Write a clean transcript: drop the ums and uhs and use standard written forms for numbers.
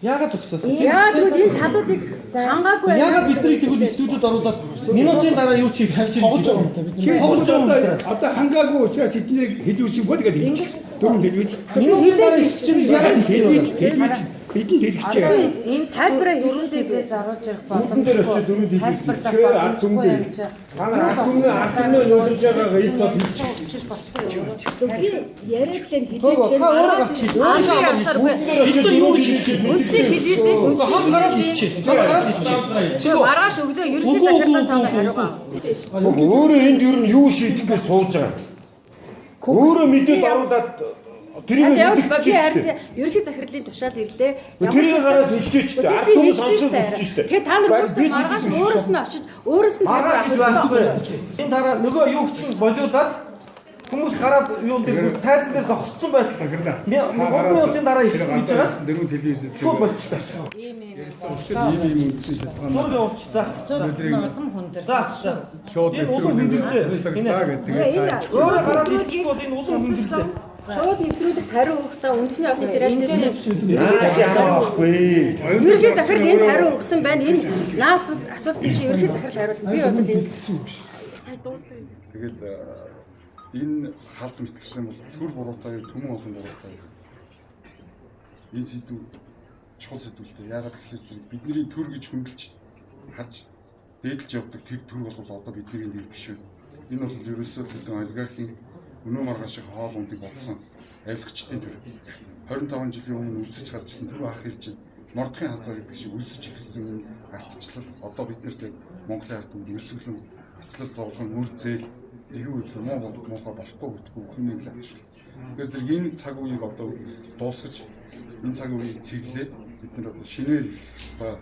Яагаад зогсоосон? Яа тэгвэл энэ талуудыг хангаагүй. Яагаад бидний тэгвэл студиуд оруулаад минутын дараа юу чи хайч хийж Чи тоглож байгаа юм. Одоо хангаагүй учраас эднийг хэлүүлсэн бол гэдэг хэлчих. Дөрөв телевиз. Минутын дараа их чинь яагаад Телевиз, телевиз бидэнд хэрэгчээ. Энэ тайлбараа дөрөв хэлүүлдэг. дээрээ заруулж ирэх Дөрвөн дээр очиж боломжгүй. дөрөв дэлгүүр Тайлбарлах чи ард боломжгүй түмэн. юм чи. Та нар ард түмнээ нөлөөлж байгаагаа ил тод хэлчих. Хэлчих болохгүй юу? Би яриад л энэ Хөөгөө, хэлээч. та өөрөө гарч хий. Өөрөө явсаргүй. Бид нар юу гэж хэлэх вэ? Үндэсний телевизийг Хам гараад хэлчих. Хам гараад хэлчих. Тэгээ маргааш өглөө ерөнхий Үгүй, үгүй, захирлаас үгүй, хариугаа. Өөрөө энд ер нь юу шийдэх гэж сууж байгаа. Өөрөө мэдээд оруулаад тэрийг Яг би мэдчихэж харин штэ. ерөнхий захирлын тушаал ирлээ. Тэрийг гараад хэлчихэж штэ. Ард түмэн сонсох хүсэж штэ. Тэгээ та нар Би өөрсдөө маргааш өөрөөс нь очиж өөрөөс нь Маргааш гэж байна. Энэ дараа нөгөө юу чинь болиулаад хүмүүс гараад юу дээр тайзан дээр зогссон байдал. 3 минутын дараа их гэж байгаа. Дөрөв телевиз. Шууд болчихсон. Ийм ийм Ийм ийм үндсэн шалтгаан. Зураг явуулчих. За. асуудал нь улам хүндэр. За. За. Шууд Энэ улам хүндрэлтэй. нэвтрүүлэг гэдэг. Тэгээд Өөрөө гараад хэлчих бол энэ улам хүндрэлтэй. Шууд нэвтрүүлэх хариу өгөхдөө үндэсний олонний Энэ дээр Наа чи хамаа байхгүй. Ерөнхий захирал энд хариу өгсөн байна. Энэ наас асуултын чинь ерөнхий захирал хариулна. Би бол энэ Тэгэл энэ хаалц мэтгэлсэн бол төр буруутай юу, түмэн олон буруутай юу? Энэ сэдв чухал сэдв л дээ. Яагаад гэхээр зэрэг бидний төр гэж хөндлөж харж дээдлж явдаг тэр төр бол одоо бидний нэр биш үү? Энэ бол ерөөсөө төлөн олигархийн өнөө маргаашийн хоол ундыг бодсон авилгачдын төр. 25 жилийн өмнө үлсэж гарч ирсэн төр ах хэлж байна. Мордохын хазаа гэдэг шиг үлсэж эхэлсэн энэ ардчлал одоо бид нарт яг Монголын ард түмэнд өлсгөлэн ачлал зовлон үр зээл эрүү үйлдэл муу муухай болохгүй бүтгүй бүх юм л авчирна. Тэгэхээр зэрэг энэ цаг үеийг одоо дуусгаж энэ цаг үеийг цэглээд бид нар одоо шинээр эхлэх ёстой.